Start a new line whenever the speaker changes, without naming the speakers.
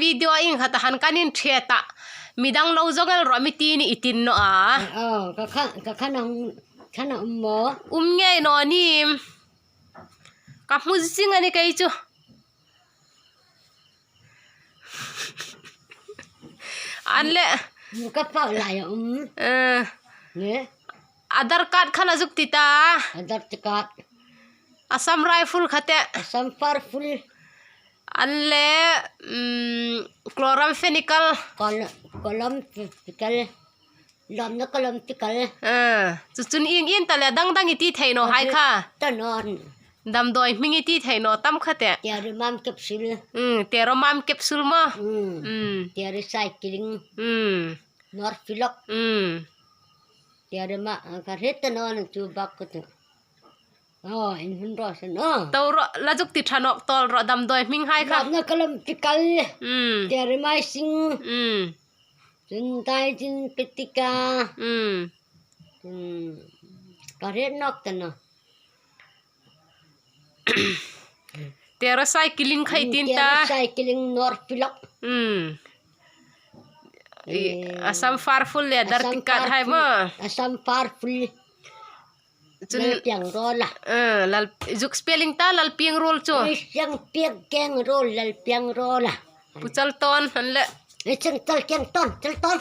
video a inghata han kan in thiat a midang lo zawngel rawh mi ti ni i tin nawh a.
Aw ka kha ka khan a khan a um maw?
Um ngei nawh ni ka hmu zing a ni kei chu. An le.
Ka pau lai a um.
Ne. Adhar card khan a zuk ti ta.
Adhar card.
Assam rifle kha te.
Assam rifle.
An le chloramphenicol.
Chloramphenicol. Lamna chloramphenicol.
Chu chun ing in ta le dang dang i ti thei no hai kha.
Tanon.
Damdawi hming i ti thei no tam kha te.
Teromam capsule.
Teromam capsule maw.
Terecycline. Norfilok. Teroma ka hret tanon chu bak ka chu. Aw in hun rawh se naw.
To rawh la zuk ti tha nawk tawl rawh damdawi hming hai kha.
Lamna ka lam ti kal. Teremycin. Cun daijin pitika. Cun ka hret nawk ta naw.
Teracycling kha i tin ta.
Teracycling norfilok.
Assam farful le dartikat hai maw.
Assam farful.
Chun
Lalpiang roll a.
Lal zuk spelling ta lalpiang roll chu.
Siang piang keng roll lalpiang roll a.
Pu chal tawn han le.
Chang chal keng tawn chal tawn.